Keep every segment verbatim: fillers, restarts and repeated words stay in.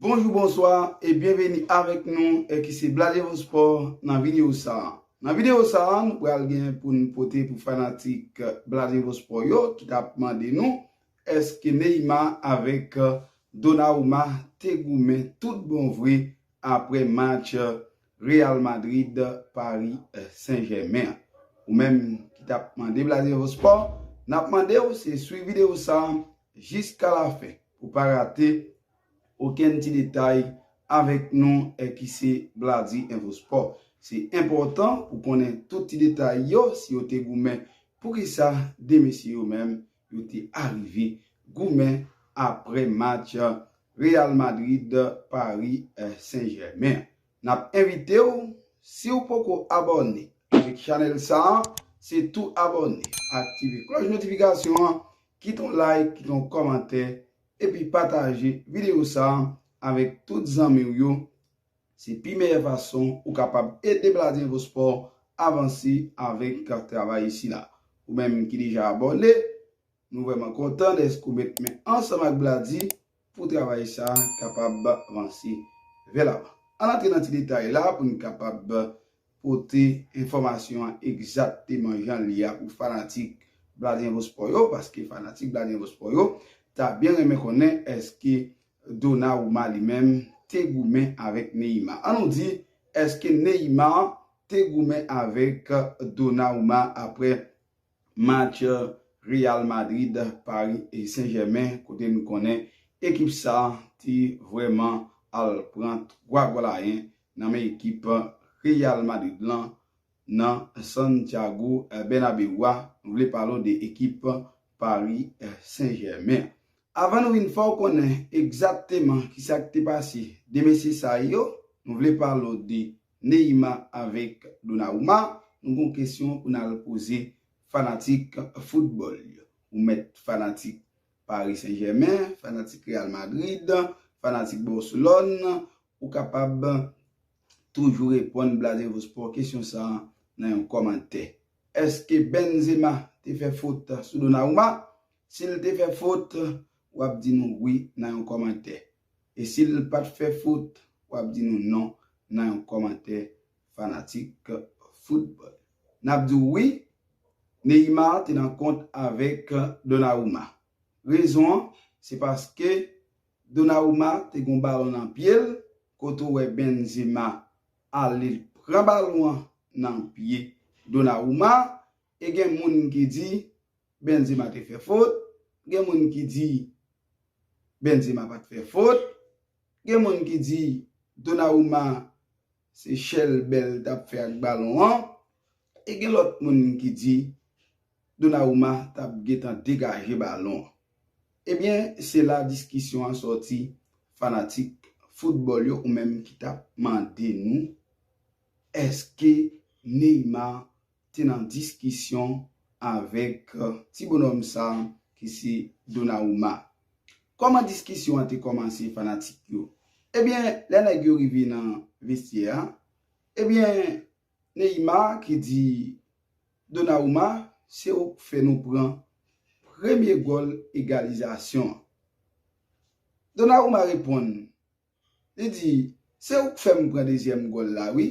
Bonjou, bonswa e byenveni avèk nou e ki se Blaze Evo Sport nan videyo sa a. Nan videyo sa a, nou pral gen pou n pote pou fanatik Blaze Evo Sport yo ki t ap mande nou èske Neymar avèk Donnarumma te goumen tout bon vre apre match Real Madrid, Paris Saint-Germain. Ou menm ki t ap mande Blaze Evo Sport, n ap mande w se swiv videyo sa a jiska lafen pou pa rate okenn ti detay avèk nou e ki se Blaze Evo Sport. Se enpòtan pou konnen tout ti detay yo, si yo te goumen, poukisa de mesye yo menm yo te arive goumen apre match Real Madrid, Paris Saint-Germain. N ap envite w, si w poko abòne avèk chanèl sa a, se tou abòne, aktive klòch notifikasyon an, kite yon like, kite yon kòmantè, epi pataje videyo sa a avèk tout zanmi w yo. Se pi meyè fason ou kapab ede Blaze Evo Sport avanse avèk travay sila. Ou menm ki deja abòne, nou vrèman kontan dèske w met men ansanm ak Blaze pou travay sa a kapab vanse vè lavan. Ann antre nan ti detay la pou n kapab pote enfòmasyon an egzakteman jan l ye a pou fanatik Blaze Evo Sport yo, paske fanatik Blaze Evo Sport yo ta byen renmen konnen èske Donnarumma li menm te goumen avèk Neymar. Ann nou di, èske Neymar te goumen avèk Donnarumma apre match Real Madrid, Paris Saint-Germain, kote n konnen ekip sa a te vrèman al pran twa gòl a yen nan men ekip Real Madrid lan nan Santiago Bernabéu a. Nou vle pale w de ekip Paris Saint-Germain. Avan nou vin fè w konnen egzakteman kisa k te pase de mesye sa yo, nou vle pale w de Neymar avèk Donnarumma. Nou gon kesyon pou n al poze fanatik foutbòl yo. Ou mèt fanatik Paris Saint-Germain, fanatik Real Madrid, fanatik Barcelone, ou kapab toujou reponn Blaze Evo Sport kesyon sa a nan yon kòmantè. Èske Benzema te fè fot sou Donnarumma? Si l te fè fot, w ap di nou wi nan yon kòmantè. E si l pa t fè fot, w ap di nou non nan yon kòmantè fanatik foutbòl. N ap di w wi, Neymar te nan kont avèk Donnarumma. Rezon an, se paske Donnarumma te gon balon nan pye l, kote w wè Benzema ale pran balon an nan pye Donnarumma, e gen moun ki di Benzema te fè fot, gen moun ki di Benzema pa t fè fot, gen moun ki di Donnarumma se chèlbè l t ap fè ak balon an, e gen lòt moun ki di Donnarumma t ap gentan degaje balon an. Ebyen, se la diskisyon an sòti, fanatik foutbòl yo, ou menm ki t ap mande nou èske Neymar te nan diskisyon avèk ti bonòm sa a ki se Donnarumma. Kòman diskisyon an te kòmanse, fanatik yo? Ebyen, lè nèg yo rive nan vestyè a, ebyen, Neymar ki di Donnarumma, se ou k fè nou pran premye gòl egalizasyon an. Donnarumma reponn, li di, se ou k fè m pran dezyèm gòl la, wi.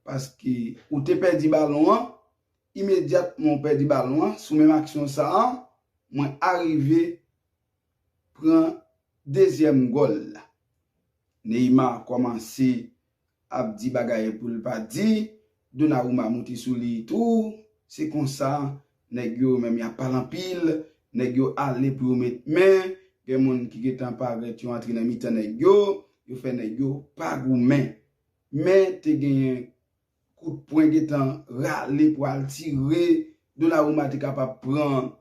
Paske ou te pèdi balon an, imedyatman ou pèdi balon an, sou menm aksyon sa a, mwen arive pran dezyèm gòl la. Neymar kòmanse ap di bagay pou l pa di, Donnarumma moute sou li tou. Se konsa, nèg yo menm y ap pale anpil, nèg yo ale pou yo met men, gen moun ki gentan parèt yo antre nan mitan nèg yo, yo fè nèg yo pa goumen. Men te genyen kout pwen gentan rale pou al tire, Donnarumma te kapab pran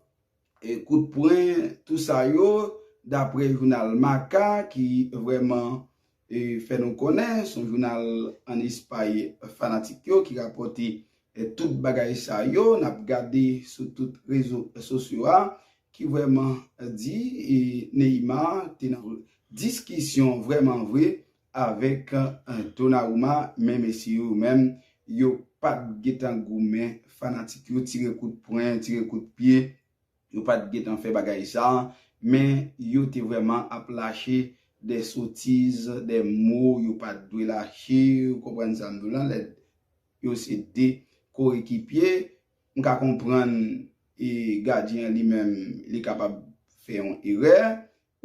e, kout pwen, tou sa yo, daprè jounal Marca ki vrèman e, fè nou konnen, se yon jounal ann Espay fanatik yo ki rapòte e, tout bagay sa yo, n ap gade sou tout rezo sosyo a, ki vrèman di e, Neymar te nan diskisyon vrèman vre avèk e, Donnarumma, men mesye yo menm, yo pa t gentan goumen, fanatik yo tire kout pwen, tire kout pye, yo pa t gentan fè bagay sa, men yo te vrèman ap lache de sotiz, de mo yo pa t dwe lache, ou konprann sa m di w lan, lè yo se de koekipye, m ka konprann e gadyen an li menm, li kapab fè yon erè,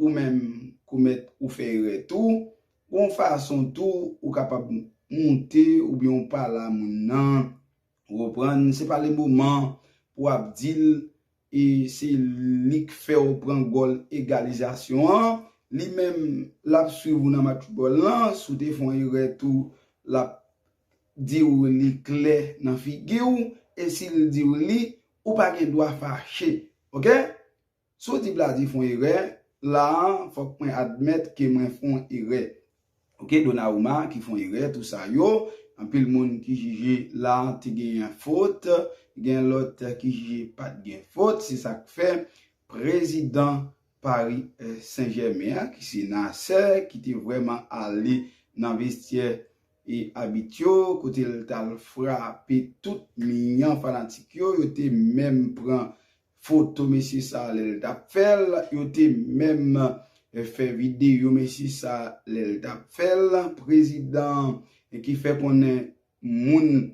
ou menm komèt ou fè erè tou, gon fason tou ou kapab moute oubyen ou pale a moun nan, ou konprann, se pa le moman pou w ap di l e se li k fè w pran gòl egalizasyon an. Li menm, l ap swiv ou nan match foutbòl lan. Si w te fè yon erè tou, l ap di w li klè nan figi w. E si l di w li, ou pa gen dwa fache. Oke? Si w di Bladi fè yon erè, la a, fòk mwen admèt ke mwen fè yon erè. Oke, Donnarumma ki fè yon erè, tou sa yo. Anpil moun ki jije la te genyen fot, gen lòt ki jije pa t gen fot. Se sa k fè prezidan Paris Saint-Germain an, ki se Nasser, ki te vrèman ale nan vestyè e abit yo, kote l t al frape tout mi an fanatik yo. Yo te menm pran foto mesye sa a lè l t ap fè l. Yo te menm fè videyo mesye sa a lè l t ap fè l. Prezidan ki fè konnen moun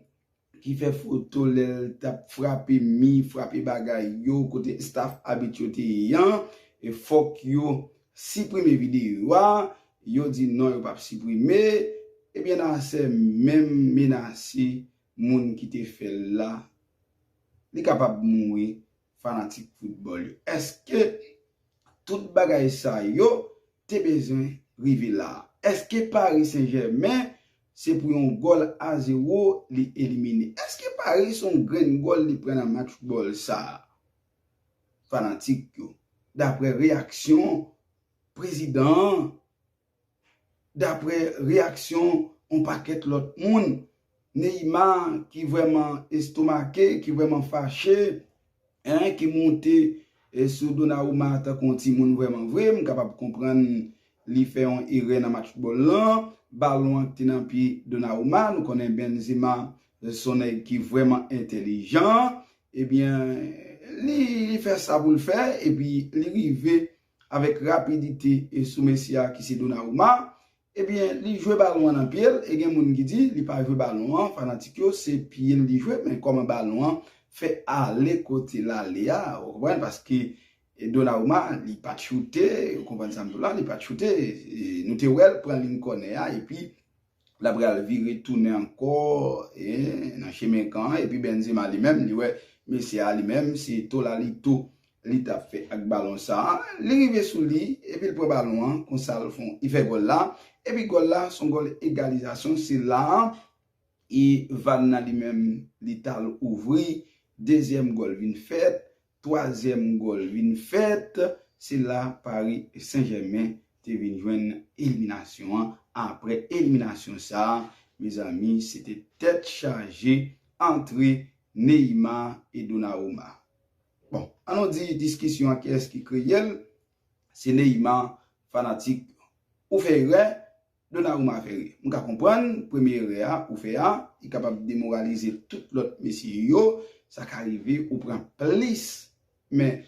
ki fè foto lè l t ap frape mi, frape bagay yo, kote staff abit yo te ye an, e fòk yo siprime videyo a. Yo di non, yo p ap siprime. Ebyen, Nasser menm menase moun ki te fè l la, li kapab mouri, fanatik foutbòl yo. Èske tout bagay sa yo te bezwen rive la? Èske Paris Saint-Germain se pou yon gòl a zewo li elimine? Èske Paris se yon grenn gòl li pran nan match foutbòl sa a? Fanatik yo, daprè reyaksyon prezidan an, daprè reyaksyon yon pakèt lòt moun, Neymar ki vrèman estomake, ki vrèman fache, en, ki monte e sou Donnarumma tankou yon timoun vrèman vre, m kapab konprann li fè yon erè nan match foutbòl lan, balon an ki te nan pye Donnarumma, nou konnen Benzema se yon nèg ki vrèman entèlijan, ebyen, li, li fè sa pou l fè, epi li rive avèk rapidite e sou mesye a ki se Donnarumma, ebyen, li jwe balon an nan pye l, e gen moun ki di li pa jwe balon an, fanatik yo, se pye l li jwe, men kòman balon an fè ale kote l ale a, ou konprann, paske e Donnarumma, li pa t choute, ou konprann sa m di w la, li pa t choute, e nou te wè l pran liy kònè a, epi l ap pral vire tounen ankò, e, nan chemen kan an, epi Benzema li menm, li wè mesye a li menm, se tolalito li t ap fè ak balon sa a. Li rive sou li, epi l pran balon an, konsa l fè, li fè gòl la, epi gòl la, se yon gòl egalizasyon, se la a, e van nan li menm, li t al ouvri, dezyèm gòl vin fèt, twazyèm gòl vin fèt, se la Paris Saint-Germain te vin jwenn eliminasyon an. Aprè eliminasyon sa a, mezanmi, se te tèt chaje antre Neymar e Donnarumma. Bon, ann nou di diskisyon an kiyès ki kreye l, se Neymar, fanatik ou fè erè, Donnarumma fè erè. M ka konprann, premye erè a ou fè a, li kapab demoralize tout lòt mesye yo, sa ka rive ou pran plis, men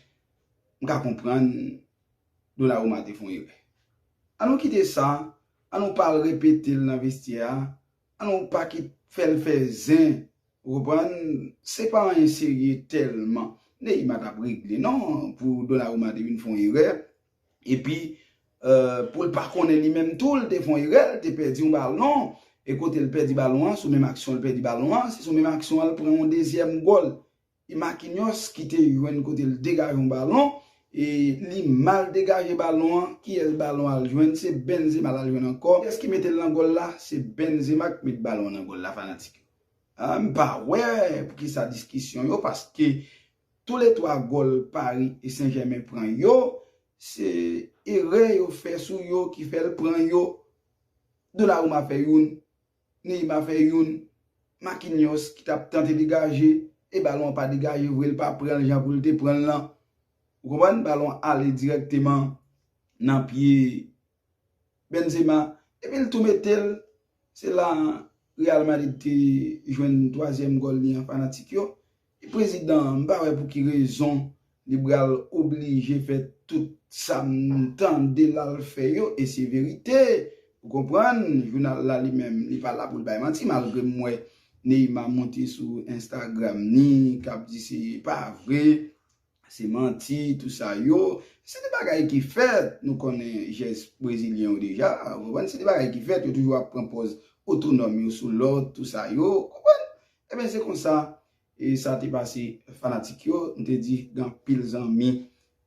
m ka konprann Donnarumma te fè yon erè. Ann nou kite sa, ann nou pa al repete l nan vestyè a, ann nou pa kit fè l fè zen, ou konprann, se pa anyen serye tèlman. Neymar t ap regle non, pou Donnarumma te vin fè yon erè, epi, e, pou l pa konnen li menm tou, l te fè yon erè, l te pèdi yon balon, e kote l pèdi balon an, sou menm aksyon l pèdi balon an, se sou menm aksyon an l pran yon dezyèm gòl. E Marquinhos ki te jwenn kote l degaje yon balon, e li mal degaje balon an, kiyès balon al jwenn? Se Benzema l al jwenn ankò. Kiyès ki mete l nan gòl la? Se Benzema ki met balon an nan gòl la, fanatik yo. A, m pa wè poukisa diskisyon yo, paske toulètwa gòl Paris e Saint-Germain pran yo, se erè yo fè sou yo ki fè l pran yo. Donnarumma fè youn, Neymar fè youn, Marquinhos ki t ap tante degaje, e balon an pa degaje vre, l pa pran l jan pou l te pran l lan. Ou konprann? Balon ale dirèkteman nan pye Benzema, epi l tou mete l. Se la Real Madrid te jwenn twazyèm gòl li an, fanatik yo. E prezidan an, m pa wè pou ki rezon li pral oblije fè tout sa m tande l al fè yo, e se verite. Ou konprann? Jounal la li menm, li pa la pou l bay manti, malgre m wè Neymar monte sou Instagram ni, k ap di se pa vre, se manti, tou sa yo. Se de bagay ki fèt, nou konnen jès brezilyen yo deja, ou konprann? Se de bagay ki fèt, yo toujou ap pran pòz otonòm yo sou lòt, tou sa yo, ou konprann? Ebyen, se konsa, e sa te pase fanatik yo, m te di, gen anpil zanmi,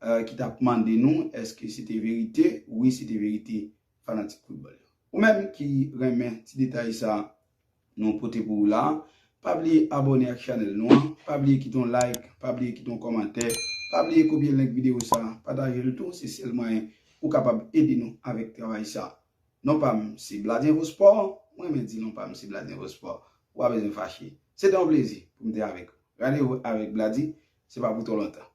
eh, ki t ap mande nou, èske se te verite? Wi, se te verite, fanatik foutbòl yo. Ou menm ki renmen ti detay sa nou pote pou ou la, pa bliye abòne ak chanèl nou an, pa bliye kite yon like, pa bliye kite yon kòmantè, pa bliye kopye link videyo sa, pataje l tou, se sèl mwayen ou kapab ede nou avèk travay sa. Non pa m se Bladyen Vospò, mwen renmen di non pa m se Bladyen Vospò, ou pa bezwen fache. Se te yon plezi pou m te avèk ou. Randevou avèk Bladi, se pa pou twò lontan.